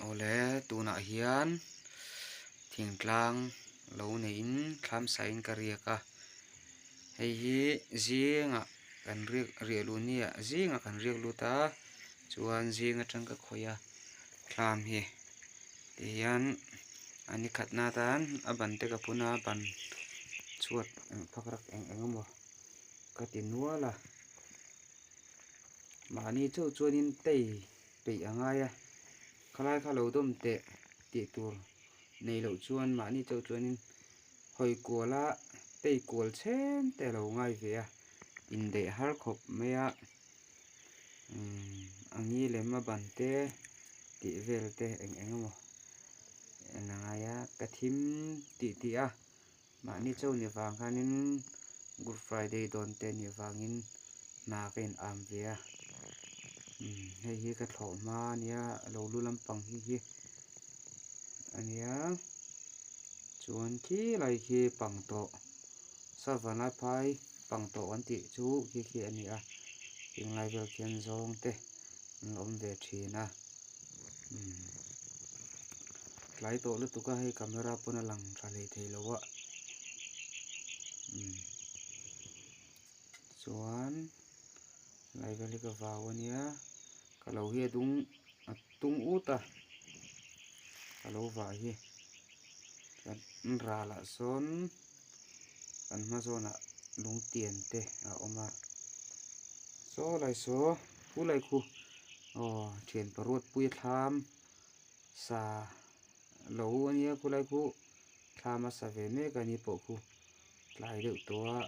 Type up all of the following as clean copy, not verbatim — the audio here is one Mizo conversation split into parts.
Awle tunah hian thingtlang lo neiin thlam sain ka riak a hei hi zingah kan riak riah luh ni ah zingah kan riak lut a chuan zing atang ka khawih a thlam hi tihian a ni khatna atan a ban te ka phun a ban chhuat eng phak rak eng eng emaw ka ti nual a mahni chauh chuanin tei peih a ngai a khalai kha lo dawm teh tih tur nei loh chuan mahni chauh chuanin hawi kual a tei kual chhem te a lo ngai ve a indaih har khawp mai a umm a ngil em a ban te tih vel te eng eng emaw en a ngai a ka thim tih tih a mahni chauh ni vang khanin good friday dawn te a nih vangin hna ka in am ve a umm hei hi ka thlawh hma a nia lo lu lampang hi hi a nia chuan khi lai khi pang tawh savanlai phai pang tawh an tih chu khi khi a ni a tinglai vel khian zawng te an awm ve thin a umm tlai tawh lutuk a hei camera pawn a lang tha hlei thei lo a umm chuan lai vel hi ka vau a nia ka lo hi a dung a tung ut a ka lo vah hi kan ralah sawn kan hma zawnah lung tian te a awm a saw lai saw khu lai khu aw thian paruat pui a thlam sa lo a nia khu lai khu thlam a sa ve mek a ni pawh khu tlai deuh tawh a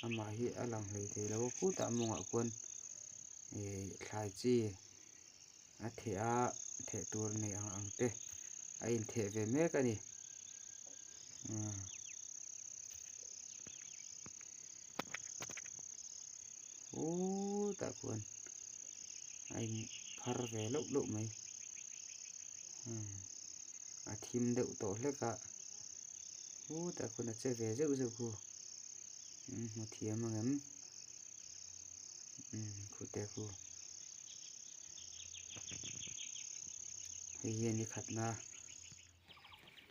amah hi a lang hlei thei lo a khutah mawngah khuan ihh thlai chi a theh a theh tur nei ang ang te a intheh ve mek a ni umm khutah khuan a in phar ve lauh lauh mai umm a thim deuh tawh hlek a khutah khuan a che ve zeuh zeuh khu umm hmu thiam ang em umm khute khu. Hei hi a ni khatna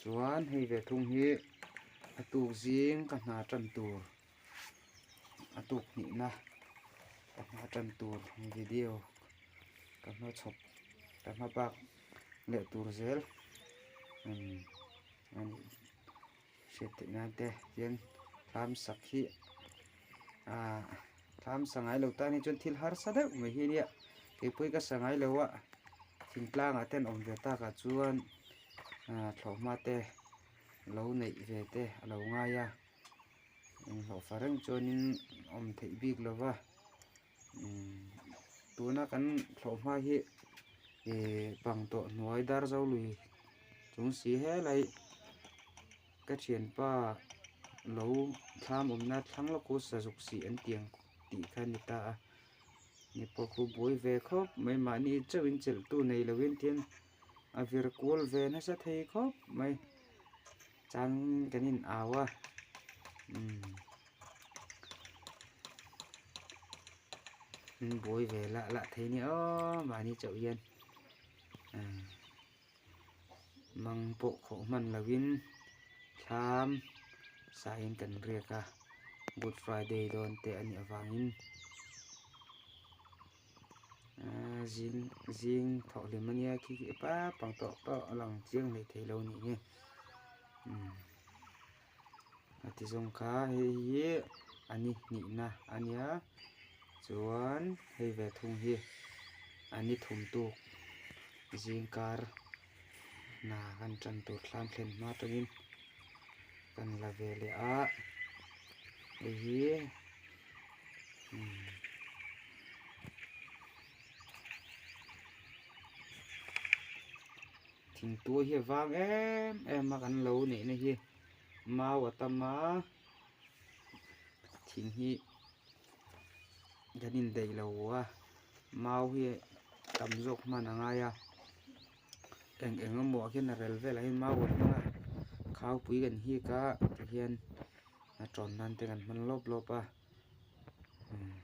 chuan hei ve thung hi a tuk zing ka hna tan tur a tuk hnihna ka hna tan tur video ka hma chhawp ka hma bak leh tur zel umm a ni. Hriat theih nan te hian thlam sak hi ahh thlam sa ngai lo tan hi chuan thil harsa deuh mai hi ania keipawh ka sa ngai lo a thingtlang ah te an awm ve tak ah chuan ahh thlawhhma te lo neih ve te a lo ngai a inhlawhfa reng chuanin awm theih bik lo va umm tuna kan thlawhhma hi ihh pang tawh hnuai dar zo lui chung si helai ka thianpa lo thlam awmna thlang lawk khu sazuk sih an ti ang tih kha a ni ta a ni pawh khu buai ve khawp mai mahni chauh in chelh tu nei lo in tian a vir kual ve nasa thei khawp mai chang kan in au a umm an buai ve lah lah thei nia aw mahni chauh hian umm. Mang pawh khawh hman lovin thlam sain kan riak a good friday dawn te a nih avangin ahh zing zing thawh hlim ania khi khi pap ang tawh pawh a lang chiang hlei thei lo a nih hi umm a ti zawng kha hei hi a ni hnihna a nia chuan hei ve thung hi a ni thum tuk. Zingkar hna kan tan tur thlam thlen hma atangin kan la ve leh a hei hi umm thingtuai hi a vang em em a kan lo neihna hi mau a tam a thing hi kan indaih lo a. Mau hi tam zawk hman a ngai a eng eng emaw ah khian a rel velah hian mau an hmang a khaupui kan hik a tihian a tawn nan te kan hman lawp lawp a umm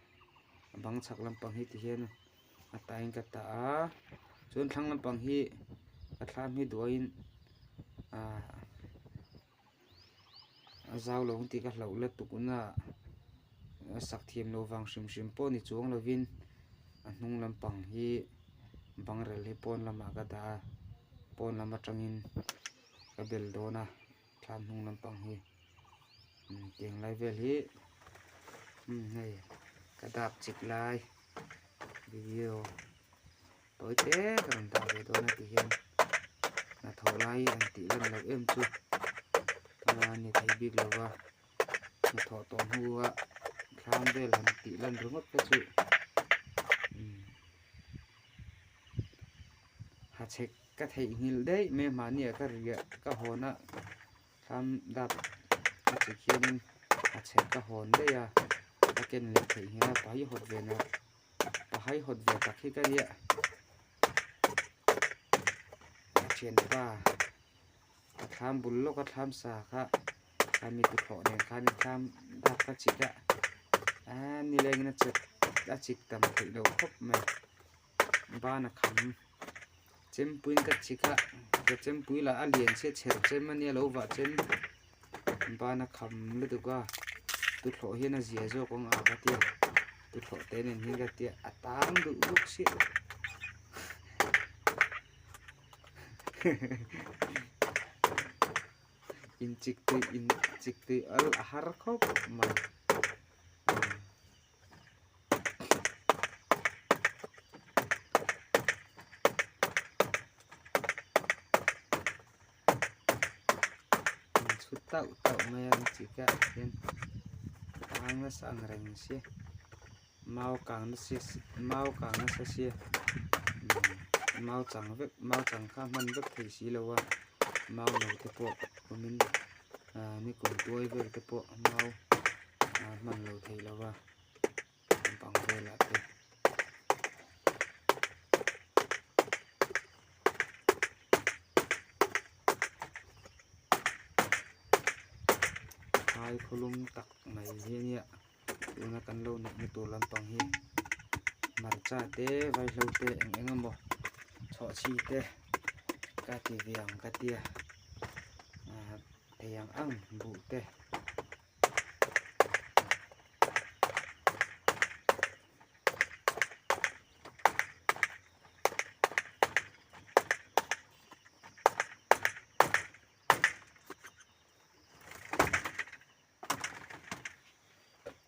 a bang chhak lampang hi tihian a tah in ka tah a chuan thlang lampang hi. Ka thlam hi duaiin ah a zau lo ang tih ka hlauh la tukna a sak thiam loh vang hrim hrim pawh ni chuang lovin a hnung lampang hi bangrel hi pawn lamah ka dah a pawn lam atangin ka bel dawn a thlam hnung lampang hi tiang lai vel hi hei ka dap chik lai video. Tawi te ka rawn dah ve dawn a ti hian hnathawh lai an tih lan loh em chu a ni thei bik lo va hnathawh tawh hnua thlam vel han tih lan ringawt te chu umm hachhek ka theihnghilh daih mai a mahni ah ka riah ka hawn a thlam dap a chi khianin hachhek ka hawn daih a ka ken leh theihnghilh a pa hi hawt ve na. A haihawt ve tak hi ka nia. A thianpa a thlam bul lawk a thlam sa kha a mi tuthlawh nen khan thlam dak ka chik a a nilengin a chep a chik tam theih loh khawp mai ban a kham chempuiin ka chik a ka chempui lah a lian sia chher chem a nia lo vah chem ban a kham lutuk a tuthlawh hian a zia zawk ang a ka tia tuthlawh te nen hian ka tia a tang duh bawk sia inchik tui inchik tui al a har khawp mai. Chhut tauh tauh mai a an chik a hian tang nasa ang reng sia mau kang nasa mau kang nasa sia mau chang vek mau chang kha hman vek thei si lo a mau no te pawh awmin ah ni kum tuai vel te pawh mau ah hman lo thei lo va bang velah te. Phai khawlum tak mai hi a nia tuna kan lo neihna tur lampang hi hmarcha te vaihlo te eng eng emaw chhawhchhi te ka ti ve ang ka tia ah thei ang ang buh te.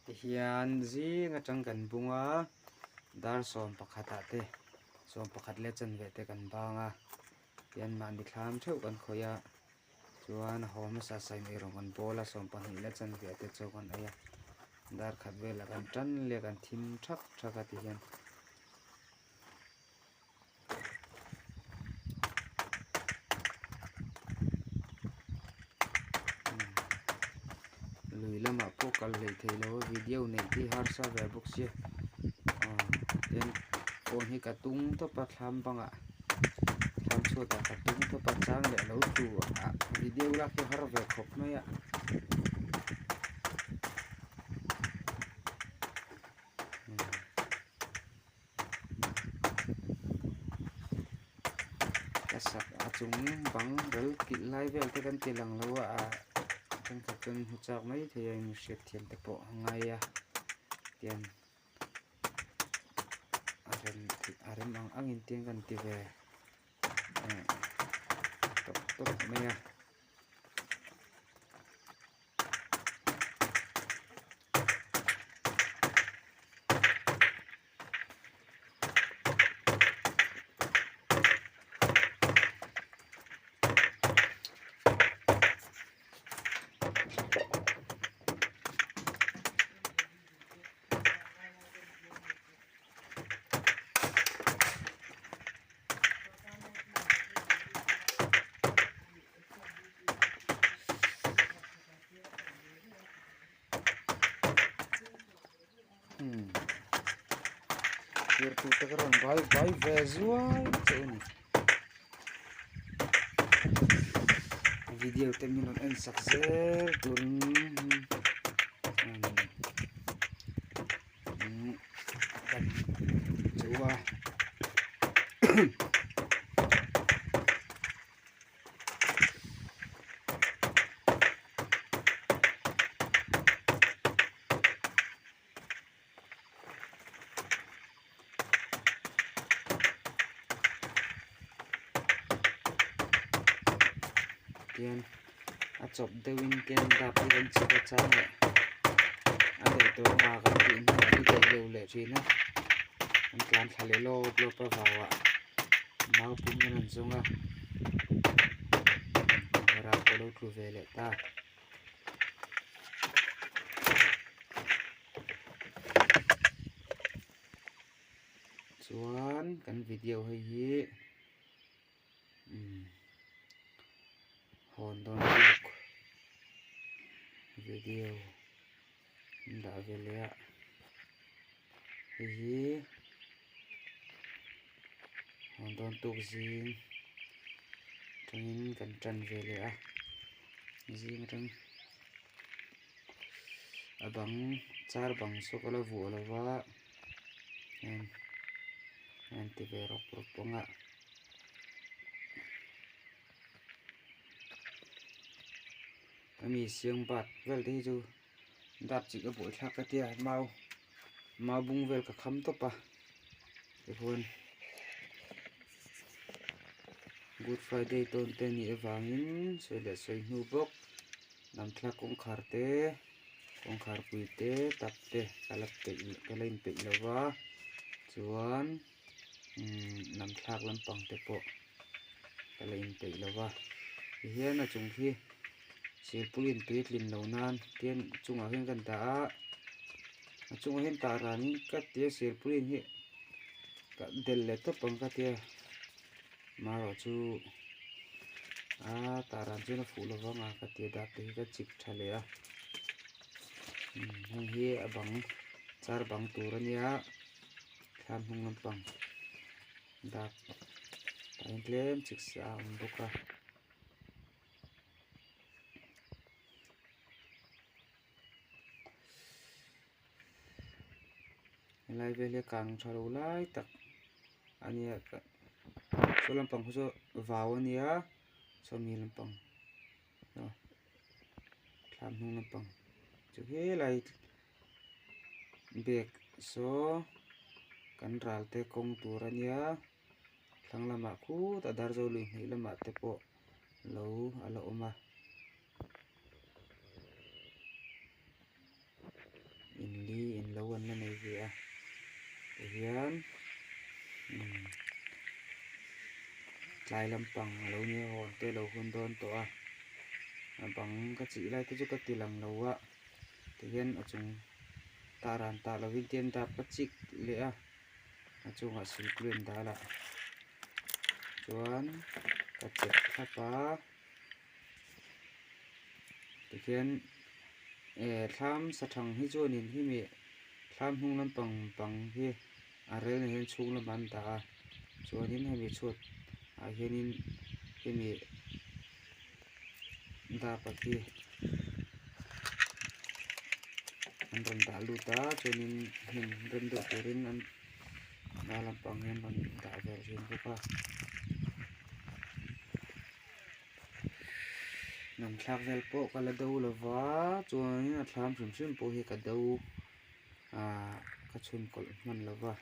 Tihian zing atang kan bung a dar 11 ah te 11 leh chanve te kan bang a tihian mahni thlam theuh kan khawih a. Chuan a haw hmasa sain eirawng kan bawl a, 12 leh chanve te chaw kan ei a, dar khat velah kan tan leh kan thim thak thak a ti hian. Lui lamah pawh kal hlei thei lo a video neih te hi harsa ve bawk sia aw tin phone hi ka tung tawp a thlam bangah. Thlam chhuatah ka tum tawp a chang leh lo tlu a video lak hi har ve khawp mai a. Ka sak a chung bang rel kilh lai vel te kan ti lang lo a ah thenkhat chuan hmu chak mai thei a inhriat thiam te pawh a ngai a tiang. A rem a rem ang angin tiang kan ti ve tawp tawp mai a. Thir tute ka rawn vai vai ve zuai che u ni. Video te min rawn en sak zel turin kan chu a. Tian a chawp deuhin tian dap hi kan chhip a chang leh a daih tawh a kan tih hnuah an daih lo leh thin a an tlan thla leh lawp lawp a vauah mau pum hian an zawng a rah pawh a lo tlu ve leh ta. Chuan kan video hei hi umm hawn dawn bik video an dah ve leh a hei hi hawn dawn tuk zing atangin kan tan ve leh a zing atang a bang char bang saw ka la vuah lo va hian an ti ve rawp rawp ang a hemi siang bat vel te hi chu dap chik a buaithlak ka tia mau mau bung vel ka kham tawp a tichuan good friday tawn te anih avangin sawi leh sawi hnu bawk lamthla kawngkhar te kawngkhar pui te tap te ka la peih ka la inpeih lo va chuan umm lamthlak lampang te pawh ka la inpeih lo va tihian a chung khi silpui in tui a tlin loh nan tian chungah hian kan dah a a chungah hian tah ranin ka tia silpui in hi ka del leh tawp ang ka tia marawh chu aa tah ran chuan a fuh lo vang a ka tia dap te hi ka chik tha leh a heng hi a bang char bang tur a nia thlam hnung lampang dap tah hian tlem chik sa a awm bawk a. Helai vel hi a kang tha lo lai tak a nia saw lampang khu saw vau a nia sawmi lampang thlam hnung lampang chu helai bag saw kan ral te kawng tur a nia thlang lamah khutah darzo lui hnih lamah te pawh lo a la awm a. In li in lo an la nei ve a tihian umm tlai lampang a lo nia hawn te a lo hun dawn tawh a a bang ka chih lai te chu ka ti lang lo a tihian a chung tah ran tah lovin tihian dap ka chik leh a a chungah silpauline dal ah chuan ka chep thlap a. Tikhian eh thlam sathang hi chuanin hemi thlam hnung lampang bang hi a rel ah hian chhung lamah an dah a chuanin hemi chhuat ah hianin hemi dap ah khi an rawn dah lut a chuanin hnim rem deuh turin an dah lampang hi an rawn dah ve thin bawk a. Hnam thlak vel pawh ka la do lo va chuanin a thlam hrim hrim pawh hi ka do ahh ka chhun kawlh hman lo va.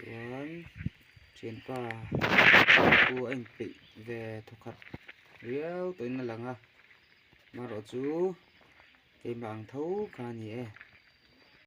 Chuan thianpa chu a inpeih ve thawkhat riau tawhin a lang a amaherawhchu keimah ang tho kha a ni e.